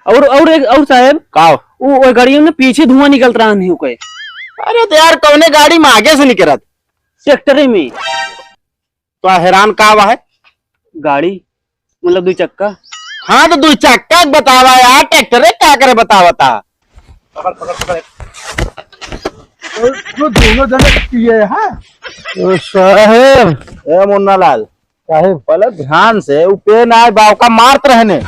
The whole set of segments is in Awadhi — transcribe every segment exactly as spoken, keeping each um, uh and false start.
और, और एक, और साहेब, का हो? वो, वो गाड़ियों में पीछे धुआं निकलत रहा नहीं, ओके। अरे तो यार, कौने गाड़ी में आगे से निकलत? ट्रैक्टरे में। तो हैरान का हुआ है? गाड़ी, मतलब दुई चक्का। हाँ, तो दुई चक्का के बतावा यार, ट्रैक्टरे का करे बतावता? तो दोनों जने पिए हैं। ओ साहेब। ए मुन्ना लाल। साहेब। पहले ध्यान से, उ पेन आए बाव का मारत रहने।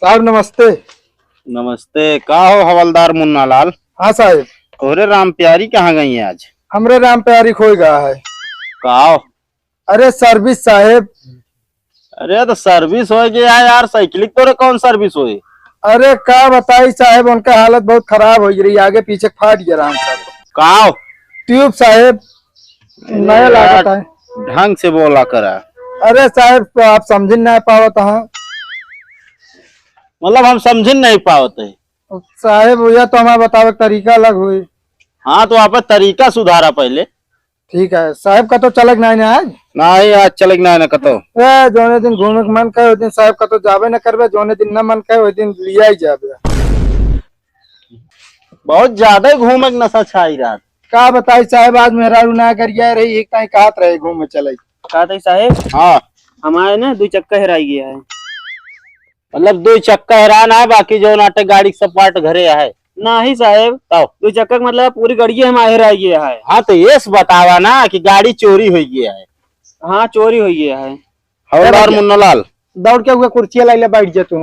साहब नमस्ते। नमस्ते। का हो हवलदार मुन्ना लाल? हाँ साहेब। तोहरे राम प्यारी कहाँ गई है आज? हमरे राम प्यारी खोई गया है। का हो? अरे सर्विस साहेब। अरे तो सर्विस होए गया है यार, साइकिल की तोरे कौन सर्विस होए? अरे का बताई साहेब, उनका हालत बहुत खराब हो गई, आगे पीछे फाट गया राम साहब। का हो? ट्यूब साहेब। अरे नया यार, लागत है। ढंग से बोला करा। अरे साहेब, तो आप समझ नहीं पावत हैं। मतलब हम समझ नहीं पावत है। साहेब, यह तो हमारा बतावे के तरीका अलग हुई। हाँ, तो आप तरीका सुधारा पहले। ठीक है साहेब, कतो चलक नहीं ना आज? नहीं, आज चलक नहीं ना कतो। ए, जोने दिन घूमे के मन करे, उस दिन साहेब कतो जाबे न करबे, जोने दिन न मन करे, उस दिन लिया ही जाबे। बहुत ज्यादा ही घूमे के नशा छाई रहा। का बताई साहेब, आज मेहरारू ना गरिया रही, एक ताई कहत रहे घूमे चले। कहत रही साहेब? हाँ। हमारे ना दो चक्का हेराई गया है। मतलब दो चक्का हेरान है, बाकी जो नाटे गाड़ी के सब पार्ट घरे है? नहीं साहेब। तब? दो चक्का के मतलब पूरी गाड़िए हमारे हेराई गया है। हाँ, तो ये से बतावा ना कि गाड़ी चोरी हो गया है। हाँ, चोरी हो गया है। हवलदार ए भैया, मुन्नालाल। दौड़ के हुआ कुर्सिया लाई ले बैठ जा तू।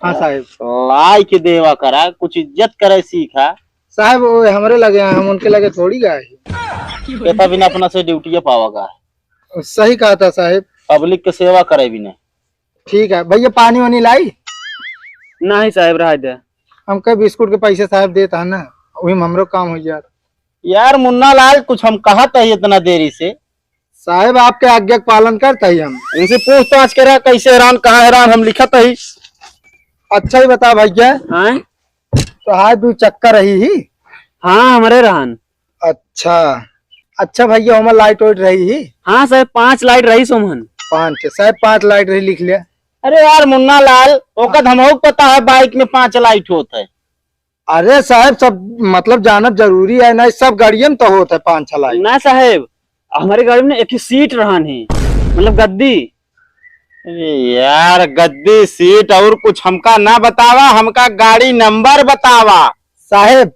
हाँ साहेब। लाई के देवा करा, कुछ इज्जत करे सीखा। साहेब, वो हमरे लगे हैं, हम उनके लगे थोड़ी गए हैं। कहता बिना अपना से ड्यूटी पावागा। सही कहा था साहेब। पब्लिक के सेवा करे बिना। ठीक है भैया, पानी वानी लाई? नहीं साहेब, रह दे। हमका बिस्कुट के पैसे साहेब देत है ना, वही में हमरो काम हो जात। यार मुन्नालाल, कुछ हम कहत है इतना देरी से। साहेब, आपके आज्ञा के पालन करत है हम। इनसे पूछताछ करा, कैसे हेरान, कहाँ हेरान, हम लिखत है। अच्छा ही बता भैया। हाँ? तो आज दो चक्का रही ही? हाँ, हमरे रहन। अच्छा, अच्छा भैया, ओमा लाइट वाइट रही ही? हाँ साहेब, पाँच लाइट रही सोमहन। पाँच के साहेब, पाँच लाइट रही, लिख लिया। अरे यार मुन्नालाल, ओका तो हमहू के पता है बाइक में पाँच लाइट होत है। अरे साहेब, सब मतलब जानब जरूरी है ना, सब गाड़ियन तो होत है पाँच छह लाइट। ना साहेब, हमरे गाड़ी में एक ही सीट रहन ही, मतलब गद्दी। अरे यार, गद्दी सीट और कुछ हमका ना बतावा, हमका गाड़ी नंबर बतावा। साहेब,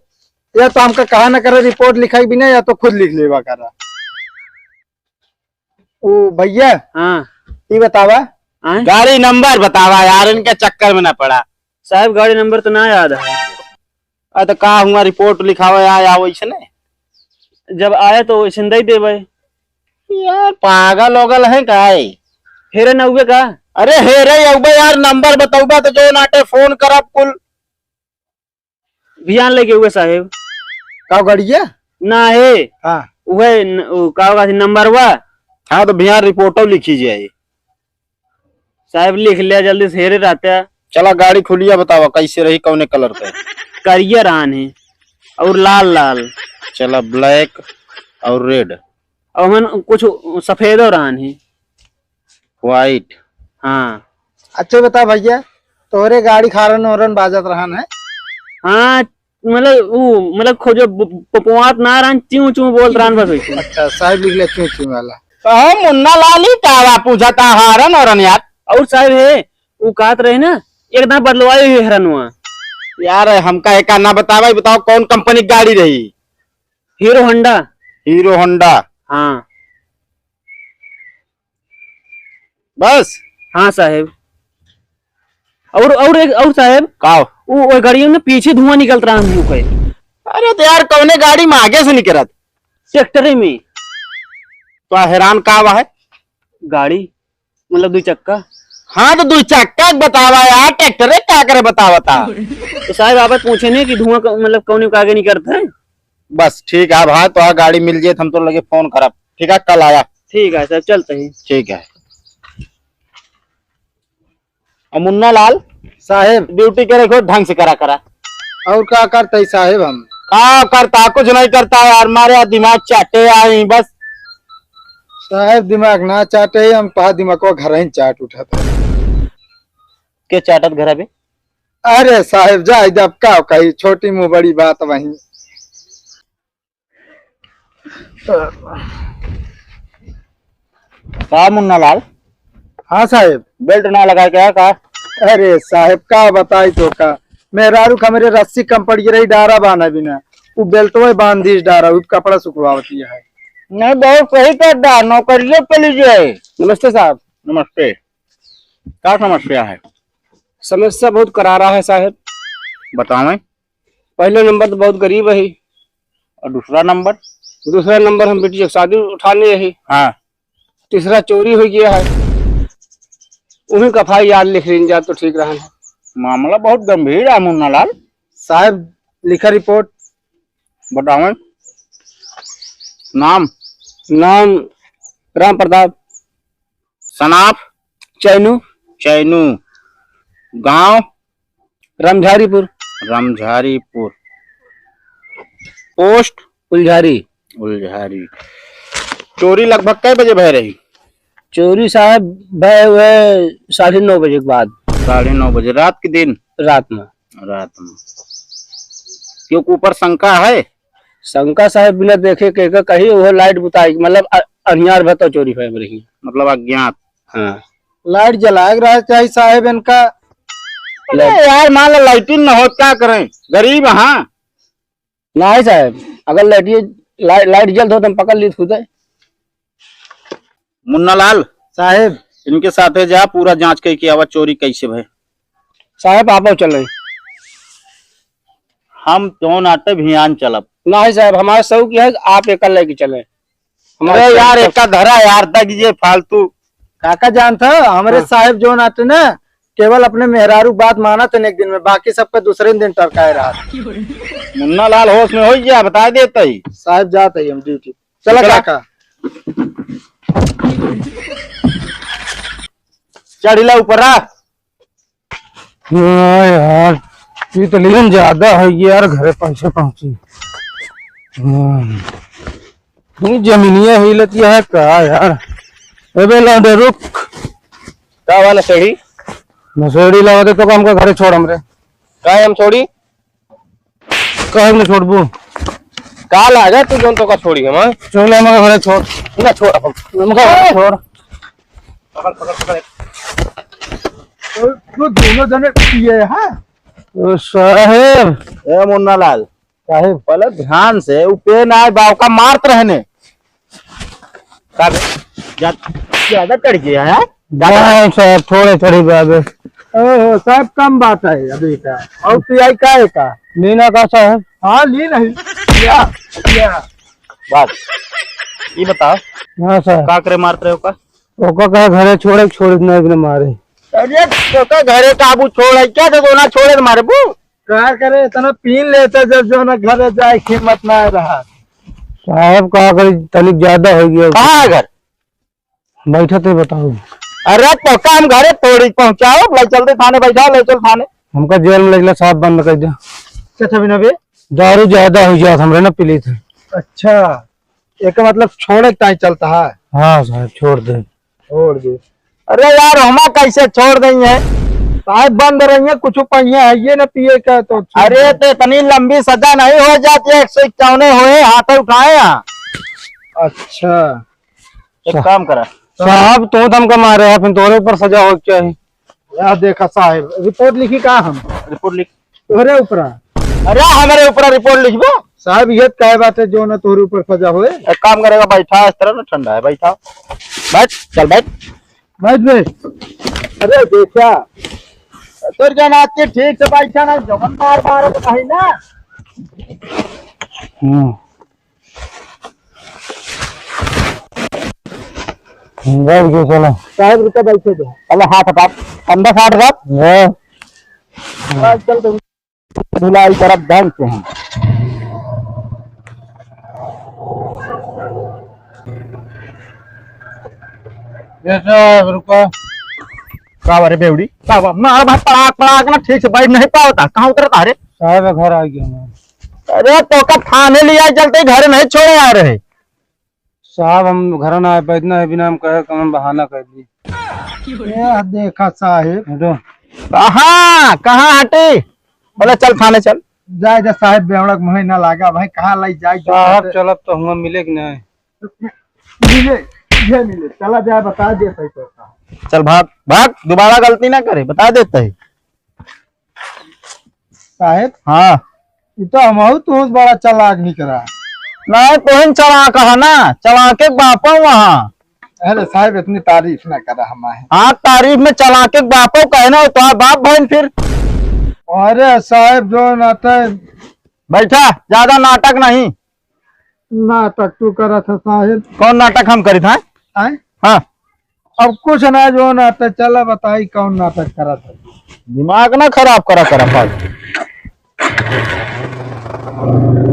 या तो हमका कहा ना करे, रिपोर्ट लिखाई बिना, या तो खुद लिख लेवा करा। ओ भैया, हाँ। ई बतावा। आय? गाड़ी नंबर बतावा यार, इनके चक्कर में ना पड़ा। साहेब, गाड़ी नंबर तो ना याद है। अरे तो का हुआ, रिपोर्ट लिखावा या, या वैसे ने? जब आए तो वैसे दे देबे। यार पागल ओगल है का? हेरे ना हुए का? अरे हेरे अउबे यार, नंबर बतउबा तो जो नाटे फोन करब कुल। बिहान लेके हुए साहेब। का गड़िया? ना है। हाँ। उहे न-, उ, का होगा थी नंबरवा? हाँ, तो बिहान रिपोर्टो लिखी जाए। साहेब लिख लिया जल्दी से, हेरे रहते हैं। चला गाड़ी खुलिया बतावा, कैसे रही, कौने कलर पे? करिया रहन है और लाल लाल। चला ब्लैक और रेड। और हमन कुछ सफेदो रहन है। व्हाइट। हाँ। अच्छा बता भैया, तोहरे गाड़ी खारन ओरन बाजत रहन है? हाँ, मतलब ऊ, मतलब खोजो ब-, पपवात ना रहन, चीं चीं बोलत रहन बस वैसे। अच्छा, साहेब लिख ले चीं चीं वाला। कहो मुन्ना लाली कावा पूछता हारन ओरन यार। और साहेब है, ऊ कहत रहे ना, एक दाना बदलवाए हुए हरनवा। यार हमका एका ना बतावा, ई बताओ कौन कंपनी की गाड़ी रही? हीरो होंडा। हीरो होंडा। हाँ। बस? हाँ साहेब। और, और एक, और साहेब, का? वो, वो गाड़ियों में पीछे धुआं निकलत रहा हम लोग के। अरे तो यार, कौने गाड़ी में आगे से निकलत? ट्रैक्टरे में। तो हैरान का हुआ है? गाड़ी, मतलब दुई चक्का। हाँ, तो दुई चक्का के बतावा यार, ट्रैक्टरे का करे बतावता? तो साहेब, आप पूछे नहीं कि धुआं क-, मतलब कौने के आगे निकलत है? बस ठीक है, अब हाँ, तो हाँ, गाड़ी मिल जाए, तो हम तो लगे फोन करब। ठीक है, कल आया। ठीक है साहेब, चलते हैं। ठीक है। और मुन्ना लाल साहेब। ड्यूटी करे को ढंग से करा करा। और का करता है साहेब हम? का करता, कुछ नहीं करता यार, मारे यार दिमाग चाटे आई बस। साहेब दिमाग ना चाटे, हम तोहार दिमागवा घर ही चाट उठत है। के चाटत घर बे? अरे साहेब, जा इधर, अब का कही, छोटी मुँह बड़ी बात वही। का मुन्ना लाल? हाँ साहेब। बेल्ट ना लगाए क्या का? अरे साहेब, का बताई तो का, मेहरारू का हमरे रस्सी कम पड़ गई रही डारा बांधा बिना, वो बेल्टवे बांध दीस डारा, वो कपड़ा सुखवावती है। नहीं, बहुत सही कर दा, नौकरियों पे लीजिए। नमस्ते साहब। नमस्ते। का समस्या है? समस्या बहुत करारा है साहेब। बतावें। पहला नंबर तो बहुत गरीब है। और दूसरा नंबर? दूसरा नंबर हम बेटी के शादी उठाने यही। हाँ। तीसरा चोरी हो गया है, उन्हीं का एफ आई आर लिख लीन जात तो ठीक रहा है। मामला बहुत गंभीर है मुन्ना लाल। साहब लिखा रिपोर्ट। बतावें। नाम? नाम राम प्रताप। सनाफ? चैनू। चैनू। गांव? रामझारीपुर। रामझारीपुर। पोस्ट? उलझारी। उलझारी। चोरी लगभग कै बजे भय रही? चोरी साहब भय हुए साढ़े नौ बजे के बाद। साढ़े नौ बजे रात के दिन? रात में। रात में। क्योंकि ऊपर शंका है? शंका साहब बिना देखे के, के कही वो लाइट बुताई, मतलब अ-, अनियार भर तो चोरी भय रही। मतलब अज्ञात? हाँ। लाइट जलाए के रहे चाहिए साहेब इनका। अरे यार, मान लो लाइटिंग न हो, क्या करें, गरीब हाँ। नहीं साहेब, अगर लाइट, लाइट जलत हो तो हम पकड़ ली खुदे। मुन्ना लाल। साहेब। इनके साथे जा, पूरा जांच करके आवा, चोरी कैसे भय। साहेब, आप चले। हम तो नाटे भियान चलब। नहीं साहेब, हमारा शौक यह है कि आप एका लेके चले। अरे यार, एका धरा यार, तक ये फालतू। काका जानत ह, हमरे हाँ। साहेब जोन आते ना, केवल अपने मेहरारू बात मानत हैं एक दिन में, बाकी सबका दूसरे दिन टरकाए रहा। मुन्ना लाल होश में हो गया, बता देता ही। साहेब जात है हम ड्यूटी। चला निकला। काका। चढ़िला ऊपर आ। हाँ यार, ये तो लेकिन ज्यादा है ये यार, घरे पैसे पहुंची। हाँ। ये जमीनिया हिलत है का यार? ए बे लौंडे रुक। का बा नशेड़ी? नशेड़ी लावा दे तो का हमका घरे छोड़ हमरे। का हम छोड़ी? काहे न छोड़बू? का लागा तू जोन तो का छोड़ी हम, हाँ? चल हमका घरे छोड़। ना छोड़ हम। हमका घरे छोड़। पकड़, पकड़, पकड़। तू दोनों जने पिए, हाँ? ओ साहेब। ए मुन्ना लाल। साहेब। पहले ध्यान से, उ पे ना आए, बाव का मारत रहने। का बे? जा-, ज्यादा चढ़ गया है? नहीं साहेब, थोड़े चढ़ी बाबे। ओहो, साहेब, कम बात है अभी का। और पियाई का है का? लीना का साहेब? हाँ, ली नहीं। या, या। बात, ये बताओ। हाँ साहेब। का करे मारत रहे हो का? ओका कहे घरे छोड़े, छोड़े ना बिना मारे। अरे, तोका घरे काबू छोड़े, क्या तो ना छोड़े तो मारे बू? का करे, इतना पीन लेते जब जो ना घरे जाए हिम्मत ना रहा। साहेब, का करी, तनिक ज्यादा हो गया। कहाँ है घर? बैठा तो बताओ। अरे, तोका हम घरे थोड़ी पहुँचाओ, ले चलते थाने, बैठा, ले चल थाने। हमका जेल में ले चला, साहब बंद कर दे। क्या था बिना बे? दारू ज्यादा हो गया, हमरे ना पी ली थे। अच्छा। एकर मतलब छोड़े के ताई चलता है? हाँ साहब, छोड़ दे। छोड़ दे। अरे यार, हमा कैसे छोड़ देंगे? साहब बंद रहिए, कुछ पहिए है ये ना पिए का तो छोड़ अरे दे। तो इतनी लंबी सजा नहीं हो जाती है, एक सौ इक्यावन होए, हाथ उठाए यहाँ। अच्छा। एक सा-, काम करा। साहब, तो हमका मारे हैं, फिर तोरे ऊपर सजा हो चाहिए। या देखा साहब, रिपोर्ट लिखी का हम? रिपोर्ट लिख। तोहरे ऊपरा। अरे, हमरे ऊपरा रिपोर्ट लिखबो? साहब, ये त काहे बात है जो ना तोहरे ऊपर सजा होए? एक काम करेगा, बैठा, इस तरह ना ठंडा है, बैठा। बैठ, चल बैठ। बैठ बे। अरे, देखा, तोर क्या नाच के ठीक से बैठा ना, जवन मार मारे तो कहीं ना। हम्म। बैठ गए, चलो। साहब, रुको, बैठे दे। अरे, हाथ हटा, अंदर से हाथ हटा। हाँ। हाँ, चल तुम। धुलाई करब ढंग से हम। ये साहब, रुको। का बा रे बेवड़ी? का बा? मार भाई, पड़ाक, पड़ाक ना, ठीक से बैठ नहीं पावता। कहाँ उतरता रे? साहब, घर आ गया मैं। अरे, तो का थाने लिया चलते, घर नहीं छोड़े आ रहे। साहब, हम घर ना आए, बैठना है, बिना हम कहे, हम बहाना कर दी। ये देखा साहेब। हटो। कहाँ, कहाँ हटी? बोले, "चल थाने चल।" जाए जा साहेब, बेवड़क महीना लागा भाई, कहाँ लाई जाए? साहब, चलब तो हुआ मिले कि नहीं? मिले, ये मिले, चला जाए, बता दे सही तो। चल भाग, भाग, दोबारा गलती ना करे, बता देते ही। साहेब, हाँ। ई तो हमहू तुहसे बड़ा चालाक निकरा। नहीं, तोहिन चालाक है ना, चालाक के बापो वहाँ। अरे साहेब, इतनी तारीफ ना करा हमारे। हाँ, तारीफ में चालाक के बापो कहे ना, तो बाप बहन फिर। अरे साहेब, जो नाटक। बैठा, ज्यादा नाटक नहीं। नाटक तू करत है साहेब। कौन नाटक हम करित हैं? आय? हाँ। अब कुछ ना, जो नाटक चला, बताई कौन नाटक करत है। दिमाग ना खराब करा, करा फालतू।